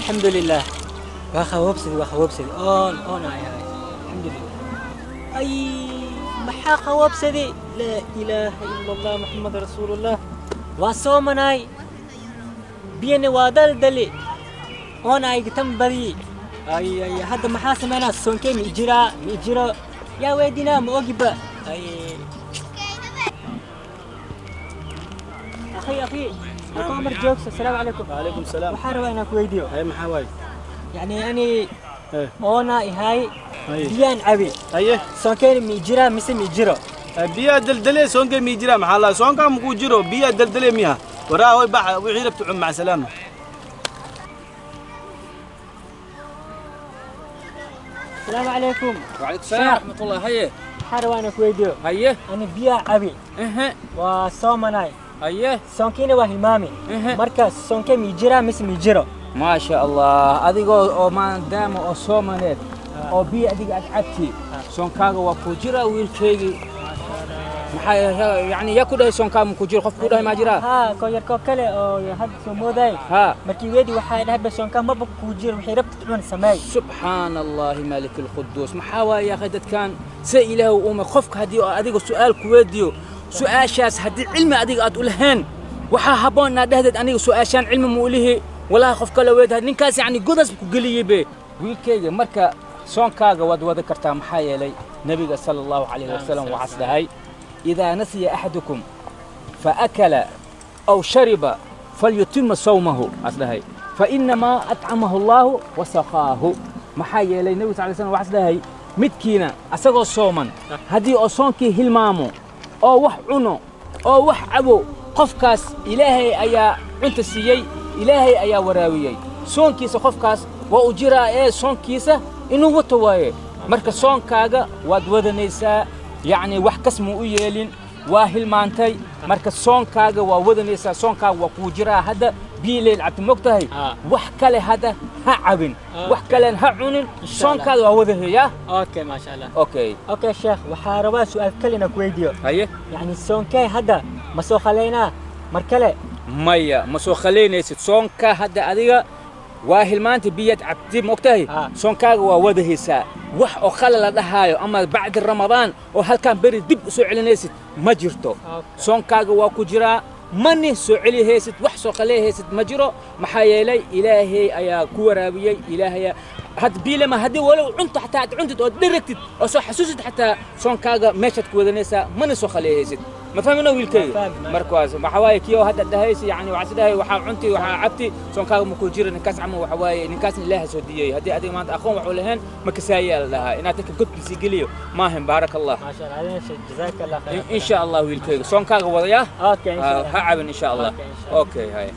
الحمد لله. waa qaboobsaday oon oon ay ahay alxamdulilah. Ay, maxaa qaboobsaday? Laa ilaaha ila allah maxamed rasuulullah. Waa soomanaay, biyana waa daldali, oon ay tan badiyi. Ay ay, hadda maxaa sameynaa? Soonkee ma ijiraa ma ijiro? Yaa weydinaa, ma ogiba. Ay akhi, akhi, halkoo mar joogso. Asalaamu calaykum. وعليكم السلام. Waxaan rabaa inaan ku weydiiyo. هاي maxaa waay? Yani ani إيه. oona ihay, هاي. biyaan cabi. Haye. Soonkeeni ma ijiraa mise ma ijiro? Biyaa daldale, soonka mi jira? Maxaa la soonka muku jiro? Biyaa daldale miya? Waraa way baxa, wixii rabtu cun, maca salaama. Asalaamu calaykum. وعليكم السلام ورحمة الله. هيا. Waxaan rabaa inaan ku weydiiyo. هيا. Ani biyaa cabi, اها waa soomanaay, هيا. soonkiina waa hilmaami. Ehe. Marka soonkee ma ijiraa mise ma ijiro? ما شاء الله, adigoo oo maadaama oo soomaneed oo biyo adiga aad cabti, soonkaaga waa ku jira, wiilkaygii. Maxaa yani yaa ku dhahay soonkaaga ma ku jiro? Qof ku dhahay maa jira? Haa, koo yar koo kale oo hadda soo mooday. Ha. Markii weedi waxaa dhahay soonkaa maba kuu jiro, waxay rabta cun sameey. سبحان الله مالك القدوس. Maxaa waaye يا أخي, dadkan se ilaahu uuma qofka haddii oo adiga su'aal ku weydiiyo, su'aashaas haddii cilmi adiga aad u lahayn, waxaa habboon inaad dhehdeed aniga su'aashaan cilmi ma u lihi, walaahi qof kale weydha. Ninkaas yacni godas ku geliyey be, wiilkayga. Marka soonkaaga waad wada kartaa, maxaa yeelay nabiga sala allahu calayhi wasalam waxaas dhahay: إذا نسي أحدكم فأكل أو شرب فليتم صومه, أصلهي فإنما أطعمه الله وسقاه. Maxaa yeelay nabiga sal slam waxaas dhahay midkiina asagoo sooman haddii oo soonkii hilmaamo oo wax cuno oo wax cabo, qofkaas ilaahay ayaa cunta siiyey, ilaahay ayaa waraawiyey, soonkiisa qofkaas waa u jiraa ee soonkiisa inuu wato waaye. Marka soonkaaga waad wadanaysaa, yacni wax kas muu u yeelin, waa hilmaantay. Marka soonkaaga waa wadanaysaa, soonkaaga waa kuu jiraa. Hadda biyo leel cabti, mogtahay? Wax kale hadda ha cabin, wax kalen ha cunin, soonkaaga waa wadahayaa. Okay, maasha allah. Okay. Okay sheekh, waxaa rabaa su'aal kale inaan ku weydiiyo. Haye. Yani soonkee hadda ma soo khalaynaa mar kale? Maya, ma soo khalaynaysid soonka. Hadda adiga waa hilmaanta, biyaad cabti, mogtahay? Soonkaaga waa wadahaysaa. Wax oo khala la dhahaayo ama bacdi ramadaan oo halkaan beri dib u soo celinaysid ma jirto. Soonkaaga waa ku jiraa, mani soo celihaysid, wax soo qaleyhaysid ma jiro, maxaa yeelay ilaahay ayaa ku waraabiyey, ilaahay had biilama. Haddii walow cunto xataa aad cuntid ood dhiragtid oo soo xasuusid, xataa soonkaaga meeshaad ku wadanaysaa, mana soo khaleehaysid. Ma fahmino, wiilkayga? Markaas waxaa waaye kii oo hadda dhahaysa, yani waxaa is dhahay waxaa cunti, waxaa cabti, soonkaaga ma ku jira. Ninkaas camal waxa waaye, ninkaasna ilaaha soo diyey. Haddii adiga maanta aqoon waxu lahayn, ma kasaayaa la dhahaa inaad dadka godkiisii geliyo maahan. Baaraka allah. Maasha allah, jazaaka allah khayr. In sha allah, wiilkayga, soonkaaga wadayaa. Okay, insha Allah. Ha cabin, insha allah. Okay, insha Allah. Okay, haya.